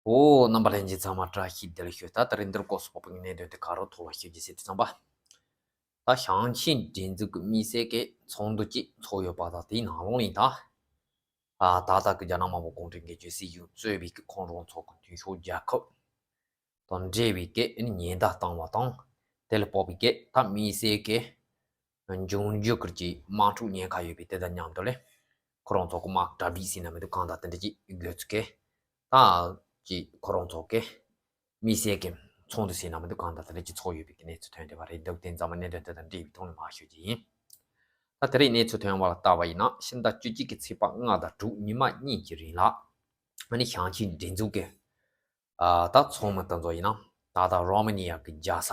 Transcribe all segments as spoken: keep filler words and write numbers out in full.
ཨོ། རྣམ་པ་ལྷན་རྒྱས་ཚང་མ་བཀྲ་ཤིས་བདེ་ལེགས་ཞུ། ད་དེ་རིང་འདིར་སྐོར་སུ་ཕོག་པའི་གནད་དོན་དེ་ག་རུ་ཐོག་ལ་ཞུ་རྒྱུ་ཟེར་དུས་ཙམ་པ། ད་ཞིང་ཆེན་སྒྲིག་འཛུགས་ཀྱི་དམིགས་བསལ་གྱི་ཚོགས་འདུ་གཅིག་ཚོགས་ཡོད་པ་དང་དེའི་ནང་ལོགས་ནས་ད། ཨ་ད་ལྟ་གི་རྒྱ་ནག་དམར་པོ་གུང་ཁྲན་སྒེར་གཅོད་སྲིད་གཞུང་གཙོས་པའི་གི་ཁོང་རང་ཚོ་གི་མཐུན་ཕྱོགས་རྒྱལ་ཁབ་དང་འབྲེལ་བའི་གི་ཉེན་བརྡ་བཏང་བ་དང་། དེ་ལ་དཔག་པའི་གི་ད་དམིགས་བསལ་གྱི་འབྱུང་འགྱུར་གྱི་དམག་འཁྲུག་ཉེན་ཁ་ཡོད་པའི་དེ་དང་མཉམ་དུ་ལས། ཁོ་རང་ཚོ་གི་དམག་གྲ་སྒྲིག་ཟེར་ན་མི་འདུག་གང་དང་དེ་འདྲ་ཅིག་དགོས་ཚུལ་གྱི། ད་ཅིག་ཁོ་རང་ཚོ་གི་དམིགས་བསལ་གྱི་ཚོགས་འདུ་ཟེར་ན་མི་འདུག་གང་དང་དེ་འདྲ་ཅིག་ཚོགས་ཡོད་པའི་གི་གནས་ཚུལ་ཐོན་བསྡད་པ་རེད་འདུག་དེ་ཚང་མ་གནད་དོན་དེ་དང་འབྲེལ་བའི་ཐོག་ནས་མར་ཞུ་རྒྱུ་ཡིན། ད་དེ་རིང་གནས་ཚུལ་ཐོན་པ་ལ་བལྟས་པ་ཡིན་ན་ཕྱི་ཟླ་བཅུ་གཅིག་གི་ཚེས་པ་ལྔ་དང་དྲུག་ཉི་མ་གཉིས་ཀྱི་རིང་ལ། ཨ་ནི་ཞིང་ཆེན་སྒྲིག་འཛུགས་ཀྱི། ཨ་ད་ཚོགས་མི་དེ་ཚོ་ཡིན་ན་ད་ལྟ་རོ་མ་ནི་ཡ་གི་རྒྱལ་ས།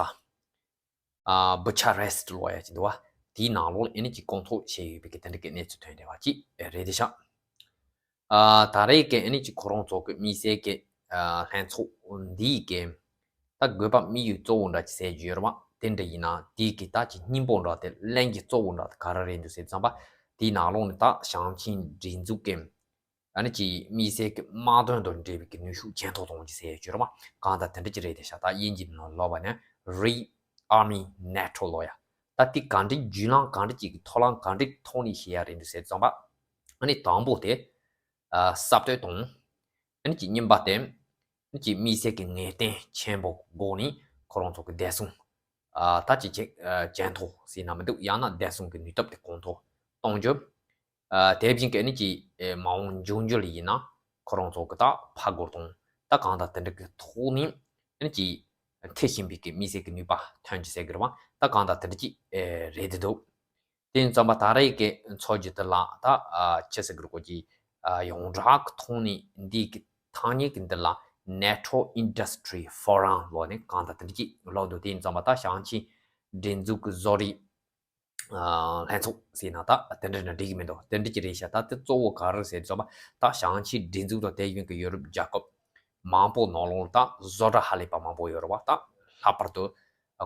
ཨ་བུ་ཆ་རེ་སི་ལབ་ཡ་ཅིག་འདུག་བ། དེའི་ནང་ལོགས་ཨ་ནི་ཅིག་སྐོང་ཚོགས་བྱས་ཡོད་པའི་གི་དེ་འདྲ་གི་གནས་ཚུལ་ཐོན་བསྡད་པ་ཅིག་རེད་དེ་ཤག་ཨ་ད་རེས་ཀྱི་ཨ་ནི་ཅིག་ཁོ་རང་ཚོ་གི་དམིགས་བསལ་གྱི་ཨ་ལྷན་ཚོགས་འདིའི་གི་ད་དགོས་པ་དམིགས་ཡུལ་གཙོ་བོ་འདྲ་ཅིག་ཟེར་རྒྱུ་ཡོད་རེད་བ། དེ་འདྲ་ཡིན་ན་དེའི་གི་ད་ཅིག་སྙིང་པོ་འདྲ་དེ་ལེན་གྱི་གཙོ་བོ་འདྲ་དེ་ག་རེ་རེད་འདུག་ཟེར་ཙམ་པ། དེའི་ནང་ལོགས་ནས་ད་ཞིང་ཆེན་སྒྲིག་འཛུགས་ཀྱི་ཨ་ནི་ཅིག་དམིགས་བསལ་གྱི་དམག་དོན་དང་འབྲེལ་བའི་གི་ནུས་ཤུགས་ཇེ་མཐོར་གཏོང་རྒྱུ་ཟེར་ཡོད་རེད་བ། གང་ལྟར་དེ་འདྲ་ཅིག་རེད་དེ་ཤག་ད་དབྱིན་ཇིའི་ནང་ལབ་པ་ནི་Rearming NATO ལབ་ཡ། ད་དེ་ག་འདྲའི་བརྒྱུད་ལམ་ག་འདྲ་ཅིག་གི་ཐོག་ལམ་ག་འདྲའི་ཐོག་ནས་བྱེད་ཡ་རེད་འདུག་ཟེར་ཙམ་པ། ཨ་ནི་དང་པོ་དེ་ཨ་གསར་གཏོད་དང་། ཨ་ནི་ཅིག་གཉིས་པ་དེ་ཨ་ནི་ཅིག་དམིགས་བསལ་གྱི་ངེས་གཏན་ཆེན་པོ་སྒོ་ནས་ཁོ་རང་ཚོ་གི་བདེ་སྲུང་ཨ་ད་ཅིག་ཅིག་ཨ་ཇེ་མཐོ་ཟེར་ན་མི་འདུག་ཡང་ན་བདེ་སྲུང་གི་ནུས་སྟོབས་དེ་གོང་མཐོར་གཏོང་རྒྱུ། ཨ་དེ་བཞིན་གྱི་ཨ་ནི་ཅིག་ཨེ་མ་འོངས་འབྱུང་འགྱུར་ལ་ཡིན་ན་ཁོ་རང་ཚོ་གི་ད་ཕར་རྒོལ་གཏོང་ད་གང་དང་དེ་འདྲ་གི་ཐོག་ནས་ཨ་ནི་ཅིག་འཐུས་ཤིང་པའི་གི་དམིགས་བསལ་གྱི་ནུས་པ་ཐོན་རྒྱུ་ཟེར་གི་རེད་བ། ད་གང་དང་དེ་འདྲ་ཅིག་ཨེ་རེད་དེ་འདུག་དེ་ཡིན་ཙམ་པ་ད་རེས་ཀྱི་ཚོགས་རྒྱུ་དེ་ལ་ད་ཨ་ཅི་ཟེར་གི་རེད་གོ་ཅིག་ཨ་ཡོངས་གྲགས་ཀྱི་ཐོག་ནས་འདི་གི་ཐང་ཉིད་ཀྱི་འདི་ལ་NATO Industry Forum ལབ་ནས་གང་དང་དེ་འདྲ་ཅིག་ལབ་འདུག་དེ་ཡིན་ཙམ་པ་ད་ཞིང་ཆེན་སྒྲིག་འཛུགས་ཀྱི་བཟོ་རིག་ཨ་ལྷན་ཚོགས་ཟེར་ན་ད་དེ་འདྲ་ན་འགྲིག་གི་མི་འདུག་དེ་འདྲ་ཅིག་རེད་ཤག་ད་དེ་གཙོ་བོ་ག་རེ་ཟེར་ཙམ་པ་ད་ཞིང་ཆེན་སྒྲིག་འཛུགས་དང་དེ་བཞིན་གྱི་ཡོ་རོབ་རྒྱལ་ཁབ་མང་པོ་ནང་ལོགས་ད་བཟོ་གྲྭ་ཧ་ལས་པ་མང་པོ་ཡོད་རེད་བ། ད་ལྷག་པར་དུ་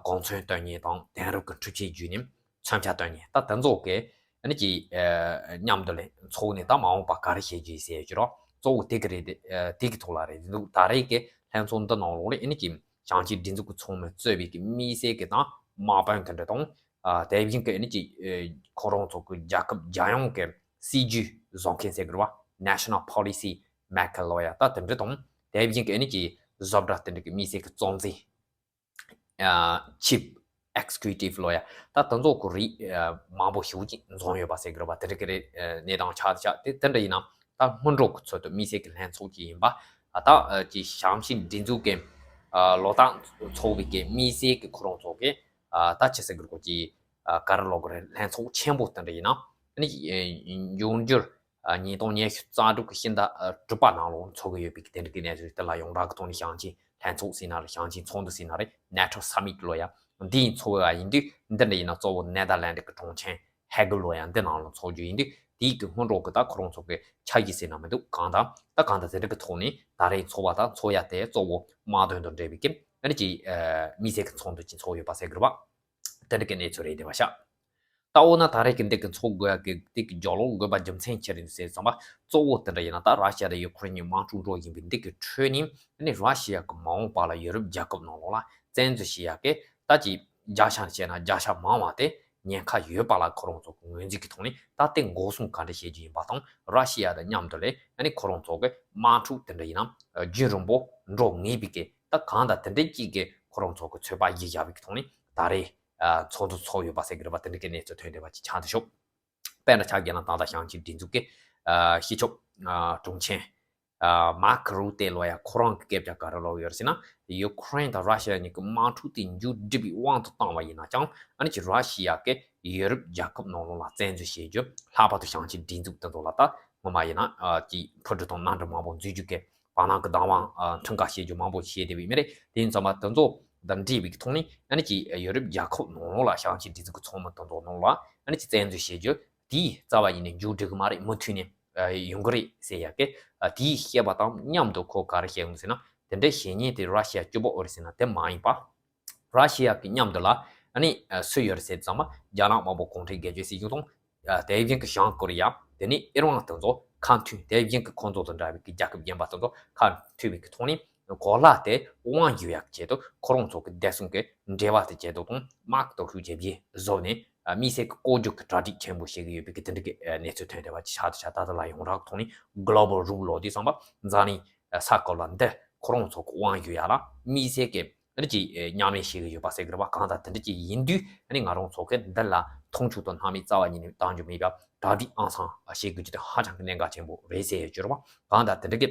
གོང་ཚོན་བཏོན་མཁན་དང་དེང་རབས་ཀྱི་འཕྲུལ་ཆས་བརྒྱུད་ནས་མཚོན་ཆ་བཏོན་མཁན་ད་དེ་ཚོ་གི་ཨ་ནི་ཅིག་ཨ་མཉམ་དུ་ལས་ཚོགས་ནས་ད་མ་འོངས་པ་ག་རེ་བྱེད་རྒྱུ་ཡིན་ཟེར་རྒྱུ་རོ། གཙོ་བོ་དེ་གི་རེད་དེ་ཨ་དེ་གི་ཐོག་ལ་རེད་འདུག་ད་རེས་ཀྱི་ལྷན་ཚོགས་འདི་ནང་ལོགས་ལ་ཨ་ནི་ཅིག་ཞིང་ཆེན་སྒྲིག་འཛུགས་ཀྱི་ཚོགས་མི་གཙོས་པའི་གི་དམིགས་བསལ་གྱི་དང་དམག་དཔོན་དེ་འདྲ་དང་། ཨ་དེ་བཞིན་གྱི་ཨ་ནི་ཅིག་ཨ་ཁོ་རང་ཚོ་གི་རྒྱལ་ཁབ་རྒྱལ་ཡོངས་ཀྱི་སྲིད་ཇུས་བཟོ་མཁན་ཟེར་གི་རེད་བ། National Policy Maker ལབ་ཡ་ད་དེ་འདྲ་དང་དེ་བཞིན་གྱི་ཨ་ནི་ཅིག་བཟོ་གྲྭ་དེ་འདྲ་གི་དམིགས་བསལ་གྱི་གཙོ་འཛིན། ཨ་Chief Executive ལབ་ཡ་ད་དེ་ཚོ་གི་རིགས་ཨ་མང་པོ་ཞེ་པོ་ཅིག་འཛོམས་ཡོད་པ་ཟེར་གི་རེད་བ། དེ་འདྲ་གི་རེད། ཨ་གནས་སྟངས་ཆགས་ཆགས་དེ་དེ་འདྲ་ཡིན་ན་ད་སྔོན་འགྲོ་གི་ཚོད་དུ་དམིགས་བསལ་གྱི་ལྷན་ཚོགས་ཅིག་ཡིན་པ། ཨ་ད་ཨ་ཅིག་ཞིང་ཆེན་སྒྲིག་འཛུགས་ཀྱི་ཨ་ལོ་རྟགས་ཚོགས་པའི་གི་དམིགས་བསལ་གྱི་ཁོ་རང་ཚོ་གི་ཨ་ད་ཆི་ཟེར་གི་རེད་གོ་ཅིག་ཨ་ག་རེ་ལབ་དགོས་རེད། ལྷན་ཚོགས་ཆེན་པོ་དེ་འདྲ་ཡིན་ན་ཨ་ནི་ཨ་འབྱུང་འགྱུར་ཨ་ཉིས་སྟོང་ཉི་ཤུ་རྩ་དྲུག་གི་ཕྱི་ཟླ་ཨ་དྲུག་པ་ནང་ལོགས་ཚོགས་ཀྱི་ཡོད་པའི་གི་དེ་འདྲ་གི་གནས་ཚུལ་དེ་ལ་ཡོངས་གྲགས་ཀྱི་ཐོག་ནས་ཞིང་ཆེན་ལྷན་ཚོགས་ཟེར་ན་རེད། ཞིང་ཆེན་ཚོགས་འདུ་ཟེར་ན་རེད། NATO Summit ལབ་ཡ་འདི་ཚོགས་ཡ་ཡིན་དུས་འདི་འདྲ་ཡིན་ན་གཙོ་བོ་ནེ་དར་ལན་ཌི་གི་གྲོང་ཁྱེར་ཧེ་གི་ལབ་ཡ་འདི་ནང་ལ་ཚོགས་རྒྱུ་ཡིན་དུས་དེའི་གི་སྔོན་འགྲོ་གི་ད་ཁོ་རང་ཚོ་གི་འཆར་གཞི་ཟེར་ན་མི་འདུག་གང་ལྟར་ད་གང་ལྟར་དེ་འདྲ་གི་ཐོག་ནས་ད་རེས་ཚོགས་པ་དང་ཚོགས་ཡ་དེ་གཙོ་བོ་དམག་དོན་དང་འབྲེལ་བའི་གི་ཨ་ནི་ཅིག་ཨ་དམིགས་བསལ་གི་ཚོགས་འདུ་ཅིག་ཚོགས་ཡོད་པ་ཟེར་གི་རེད་བ། དེ་འདྲ་གི་གནས་ཚུལ་རེད་བསྡད་པ་ཤག་ད་འོ་ན་ད་རེས་ཀྱི་འདི་གི་ཚོགས་དགོས་ཡ་གི་འདི་གི་རྒྱབ་ལོགས་དགོས་པ་རྒྱུ་མཚན་ཅི་རེད་ཟེར་ཙམ་པ་གཙོ་བོ་དེ་འདྲ་ཡིན་ན་ད་ར་ཤི་ཡ་དང་ཡུ་ཁུ་རེན་གཉིས་དམག་འཁྲུག་འགྲོ་བཞིན་པའི་འདི་གི་ཁྲོད་ནས་ཨ་ནི་ར་ཤི་ཡ་གི་མ་འོངས་པ་ལ་ཡོ་རོབ་རྒྱལ་ཁབ་ནང་ལོགས་ལ་བཙན་འཛུལ་བྱེད་ཡ་གི་ད་ཅིག་བརྒྱ་ཆ་བཤད་ན་བརྒྱ་ཆ་མང་བ་དེ་ཉེན་ཁ་ཡོད་པ་ལ་ཁོ་རང་ཚོ་གི་ངོས་འཛིན་གྱི་ཐོག་ནས་ད་དེ་འགོག་སྲུང་ག་འདྲ་བྱེད་རྒྱུ་ཡིན་པ་དང་ར་ཤི་ཡ་དང་མཉམ་དུ་ལས་ཨ་ནི་ཁོ་རང་ཚོ་གི་དམག་འཁྲུག་དེ་འདྲ་ཡིན་ན་རྒྱུན་རིང་པོ་འགྲོ་ངེས་པའི་གི་ད་གང་ལྟར་དེ་འདྲའི་གཅིག་གི་ཁོ་རང་ཚོ་གི་ཚོད་དཔག་བྱེད་བཞག་པའི་གི་ཐོག་ནས་ད་རེས། ཨ་ཚོགས་འདུ་ཚོགས་ཡོད་པ་ཟེར་གི་རེད་པ། དེ་འདྲ་གི་གནས་ཚུལ་ཐོན་བསྡད་པ་ཅིག་ཆགས་འདུག་ཤོག་དཔེར་ན་ཆ་བཞག་ན་ད་ལྟ་ཞིང་ཆེན་སྒྲིག་འཛུགས་ཀྱི་ཨ་སྤྱི་ཁྱབ་ཨ་དྲུང་ཆེ་ཨ་མཱར་ཀ་རུ་ཏེ་ལབ་ཡ་ཁོ་རང་གི་སྐད་ཆ་ག་རེ་ལབ་ཡོད་རེད་ཟེར་ན། ཡུ་ཁུ་རེན་དང་ར་ཤི་ཡ་གཉིས་ཀྱི་དམག་འཁྲུག་དེ་མཇུག་སྒྲིལ་བའི་དབང་དུ་བཏང་བ་ཡིན་ན་ཀྱང་ཨ་ནི་ཅིག་ར་ཤི་ཡ་གི་ཡོ་རོབ་རྒྱལ་ཁབ་ནང་ལོགས་ལ་བཙན་འཛུལ་བྱེད་རྒྱུ། ལྷག་པར་དུ་ཞིང་ཆེན་སྒྲིག་འཛུགས་དེ་ཚོ་ལ་ད་སྔོན་མ་ཡིན་ན་ཨ་ཅིག་འཕུར་གྲུ་དང་གནམ་གྲུ་མང་པོ་འཛུལ་རྒྱུ་གི་བར་སྣང་གི་བདག་དབང་ཨ་འཁྲུངས་སྐར་བྱེད་རྒྱུ་མང་པོ་བྱས་བསྡད་པའི་མི་རེད། དེ་ཡིན་ཙང་མ་དེ་ཚོ་དང་འབྲེལ་བའི་ཐོག་ནས་ཨ་ནི་ཅིག་ཡོ་རོབ་རྒྱལ་ཁབ་ནང་ལོགས་ལ་ཞིང་ཆེན་སྒྲིག་འཛུགས་ཀྱི་ཚོགས་མི་དེ་ཚོ་ནང་ལ་ཨ་ནི་ཅིག་བཙན་འཛུལ་བྱེད་རྒྱུ་དེའི་རྩ་བ་ཡིན་ནས་མཇུག་སྒྲིལ་གི་མ་རེད། མུ་མཐུད་ནས་ཨ་ཡོང་གི་རེད་ཟེར་ཡ་གི་ཨ་དེའི་བཤད་པ་དང་མཉམ་དུ་ཁོ་ག་རེ་བཤད་ཡོང་ཟེར་ན། དེ་འདྲའི་བཤད་མཁན་དེ་ར་ཤི་ཡ་སྐྱོ་པོ་ཨོ་རེད་ཟེར་ན་དེ་མ་ཡིན་པ། ར་ཤི་ཡ་གི་མཉམ་དུ་ལ་ཨ་ནི་ཨ་སུ་ཡོད་རེད་ཟེར་ཙམ་པ་རྒྱ་ནག་དམར་པོ་གུང་ཁྲན་སྒེར་གཅོད་སྲིད་གཞུང་དང་། ཨ་དེ་བཞིན་གྱི་བྱང་ཀོ་རི་ཡ། དེ་ནས་ཨི་རན་དེ་ཚོ་ཁ་མཐུན། དེ་བཞིན་གྱི་ཁོང་ཚོ་དང་འདྲ་བའི་གི་རྒྱལ་ཁབ་གཞན་པ་དེ་ཚོ་ཁ་མཐུན་པའི་གི་ཐོག་ནས་ གོ་ལ་དེ་དབང་སྒྱུར་ཡག་ཆེད་དུ་ཁོ་རང་ཚོ་གི་བདེ་སྲུང་གི་འབྲེལ་བ་དེ་བྱེད་དུ་དང་དམག་གི་སྟོབས་ཤུགས་ཇེ་ཆེ་བཟོ་ནས། ཨ། དམིགས་བསལ་གྱི་བཀོད་སྒྲིག་གི་གྲ་སྒྲིག་ཆེན་པོ་བྱེད་ཀྱི་ཡོད་པའི་གི་དེ་འདྲ་གི་ཨ་གནས་ཚུལ་ཐོན་བསྡད་པ་ཅིག་ཆགས་དུ་ཆགས། ད་ལྟ་ལ་ཡོངས་གྲགས་ཐོག་ནས་གློ་བལ་རུག་ལོ་དུས་ཙམ་པ་འཛམ་གླིང་ས་གོ་ལ་འདི་ཁོ་རང་ཚོ་གི་དབང་སྒྱུར་ཡ་ལ་དམིགས་བསལ་གྱི་ཨ་ནི་ཅིག་མཉམ་ལས་བྱེད་ཀྱི་ཡོད་པ་ཟེར་གི་རེད་པ། གང་ལྟར་དེ་འདྲ་ཅིག་ཡིན་དུས་ཨ་ནི་ང་རང་ཚོ་གི་འདི་ལ་མཐོང་ཆུང་དང་སྣང་མེད་རྩ་བ་ཉིད་ནས་གཏང་རྒྱུ་མེད་པ། གྲ་སྒྲིག་ཨང་སང་བྱེད་དགོས་རྒྱུ་དེ་ཧ་ཅང་གི་གནད་འགག་ཆེན་པོ་རེད་ཟེར་ཡོད་རྒྱུ་རེད་པ། གང་ལྟར་དེ་འདྲ་གི་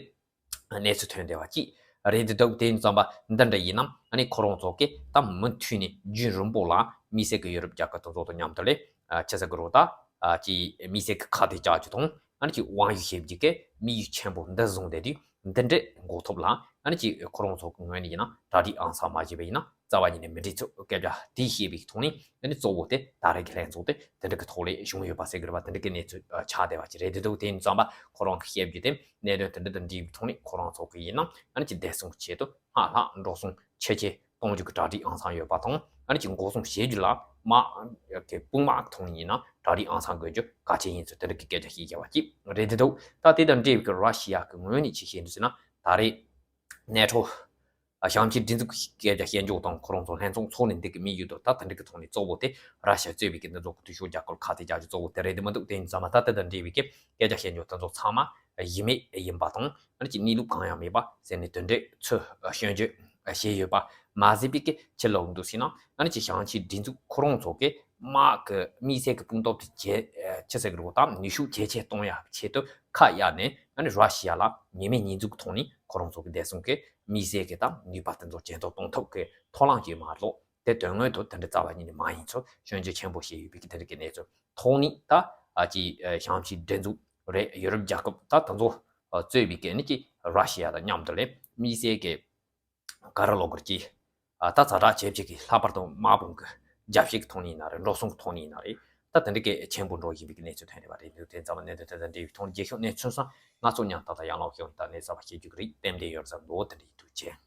གནས་ཚུལ་ཐོན་བསྡད་པ་ཅིག་རེད་དེ་འདུག་དེ་ཙམ་པ་འདི་འདྲ་ཡིན་ནམ། ཨ་ནི་ཁོ་རང་ཚོ་གིས་ད་མུ་མཐུད་ནས་རྒྱུན་རིང་པོ་ལ་དམིགས་བསལ་གྱི་ཡོ་རོབ་རྒྱལ་ཁབ་དེ་ཚོ་དང་མཉམ་དུ་ལས་ཨ་ཆི་ཟེར་གི་རེད། ད་ཨ་ཅིག་དམིགས་བསལ་གྱི་ཁ་གཏད་བཅག་རྒྱུ་དང་ཨ་ནི་ཅིག་དབང་ཡོད་བྱེད་རྒྱུ་གི་དམིགས་ཡུལ་ཆེན་པོ་འདི་བཟུང་བསྡད་དུས། འདི་འདྲའི་འགོག་ཐབས་ལ་ཨ་ནི་ཅིག་ཁོ་རང་ཚོ་གི་ངོས་ནས་ཡིན་ན་གྲ་སྒྲིག་ཨང་སང་མ་བྱས་པ་ཡིན་ན་རྩ་བ་ཉིད་ནས་མི་འགྲིག་ཚུལ་སྐད་ཆ་དེ་བཤད་པའི་ཐོག་ནས། ཨ་ནི་གཙོ་བོ་དེ་ད་རེས་ཀྱི་ལྷན་ཚོགས་དེ་དེ་འདྲ་གི་ཐོག་ལས་བྱུང་ཡོད་པ་ཟེར་གི་རེད་པ། དེ་འདྲ་གི་གནས་ཚུལ་ཨ་ཆགས་བསྡད་པ་ཅིག་རེད་དེ་འདུག་དེ་ཡིན་ཙམ་པ་ཁོ་རང་གི་བཤད་རྒྱུ་དེ་གནད་དོན་དེ་འདྲ་དང་འབྲེལ་བའི་ཐོག་ནས་ཁོ་རང་ཚོ་གི་ཡིན་ན་ཨ་ནི་ཅིག་བདེ་སྲུང་ཆེད་དུ་སྔར་ལྷག་འགྲོ་སོང་ཆེ་ཆེ་གཏོང་རྒྱུ་གི་གྲ་སྒྲིག་ཨང་སང་ཡོད་པ་དང་། ཨ་ནི་ཅིག་འགོག་སྲུང་བྱེད་རྒྱུ་ལ་དམག་གི་དཔུང་དམག་གི་ཐོག་ནས་ཡིན་ན་གྲ་སྒྲིག་ཨང་སང་དགོས་རྒྱུ་གལ་ཆེན་ཡིན་ཚུལ་དེ་འདྲ་གི་སྐད་ཆ་ཞིག་བཤད་པ་ཅིག་རེད་དེ་འདུག་ད་དེ་དང་འབྲེལ་བའི་གི་ར་ཤི་ཡ་གི་ངོས་ནས་ཅིག་བཤད་འདུག་ཟེར་ན། ད་རེས་ནེ་ཊོ་ཨ་ཞིང་ཆེན་སྒྲིག་འཛུགས་ཀྱི་སྐད་ཆ་བཤད་འཇོག་དང་ཁོ་རང་ཚོ་ལྷན་ཚོགས་འཚོགས་ནས་འདི་གི་དམིགས་ཡུལ་དུ་ད་དེ་འདྲ་གི་ཐོག་ནས་གཙོ་བོ་དེ་ར་ཤ་གཙོས་པའི་གི་འདི་ཚོ་གི་འཐུས་ཤོར་རྒྱལ་ཁབ་ཁ་གཏད་བཅག་རྒྱུ་གཙོ་བོ་དེ་རེད་དེ་མི་འདུག་དེ་ཡིན་ཙང་མ་ད་དེ་དང་འབྲེལ་བའི་གི་སྐད་ཆ་བཤད་འཇོག་དེ་ཚོ་ཚང་མ་ཡིན་མེད་ཡིན་པ་དང་། ཨ་ནི་ཅིག་གནས་ལུགས་གང་ཡང་མེད་པ་ཟེར་ནས་དེ་འདྲའི་ཚུལ་སྐྱོན་བརྗོད་བྱས་ཡོད་པ་མ་ཟད་པའི་གི་ཕྱིར་ལོག་འདུག་ཟེར་ན། ཨ་ནི་ཅིག་ཞིང་ཆེན་སྒྲིག་འཛུགས་ཁོ་རང་ཚོ་གི་དམག་གི་དམིགས་བསལ་གི་དཔུང་སྟོབས་དེ་ཇེ་ཆེ་ཟེར་གི་རེད་པ། དམ་ནུས་ཤུགས་ཇེ་ཆེ་གཏོང་ཡག་ཆེད་དུ་ཁ་གཡར་ནས། ཨ་ནི་ར་ཤི་ཡ་ལ་ཉེས་མེད་ཉེས་འཛུགས་ཐོག་ནས་ཁོ་རང་ཚོ་གི་བདེ་སྲུང་གི་དམིགས་བསལ་གྱི་དང་ནུས་པ་དེ་ཚོ་ཇེ་མཐོར་གཏོང་ཐབས་ཀྱི་ཐབས་ལམ་ཅིག་མ་གཏོགས་དེ་དོན་དངོས་དུ་དེ་འདྲ་རྩ་བ་ཉིད་ནས་མ་ཡིན་ཚུལ་སྐྱོན་བརྗོད་ཆེན་པོ་བྱས་ཡོད་པའི་གི་དེ་འདྲ་གི་གནས་ཚུལ་ཐོག་ནས། ད་ཨ་ཅིག་ཞིང་ཆེན་སྒྲིག་འཛུགས་རེད། ཡོ་རོབ་རྒྱལ་ཁབ་ད་དེ་ཚོ་གཙོས་པའི་གི་ཨ་ནི་ཅིག་ར་ཤི་ཡ་དང་མཉམ་དུ་ལས་དམིགས་བསལ་གི་ག་རེ་ལབ་དགོས་རེད། ཅིག་ཨ་ད་ཛ་དྲག་ཇེ་ཆེ་གི་ལྷག་པར་དུ་དམག་དཔུང་གི་རྒྱབ་བཤིག་གི་ཐོག་ནས་ཡིན་ན་རེད། འགྲོ་སོང་གི་ཐོག་ནས་ཡིན་ན་རེད། ད་དེ་འདྲ་གི་ཆེན་པོ་འགྲོ་བཞིན་པའི་གི་གནས་ཚུལ་ཐོན་རེད་པ། རེད་འདུག་དེ་ཙམ་གནད་དོན་དེ་དང་འབྲེལ་བའི་ཐོག་ནས་རྒྱལ་ཤོག་གནས་ཚུལ་སང་ང་ཚོ་མཉམ་ད་ལྟ་ཡང་ལོག་ཤོག་ད་གནས་ཚ་བ་བཤད་རྒྱུ་གི་རེད། ཏན་ཏན་ཡོད་ས་འདུག་དེ་འདྲ་ཡིན་འདུག་ཅེས།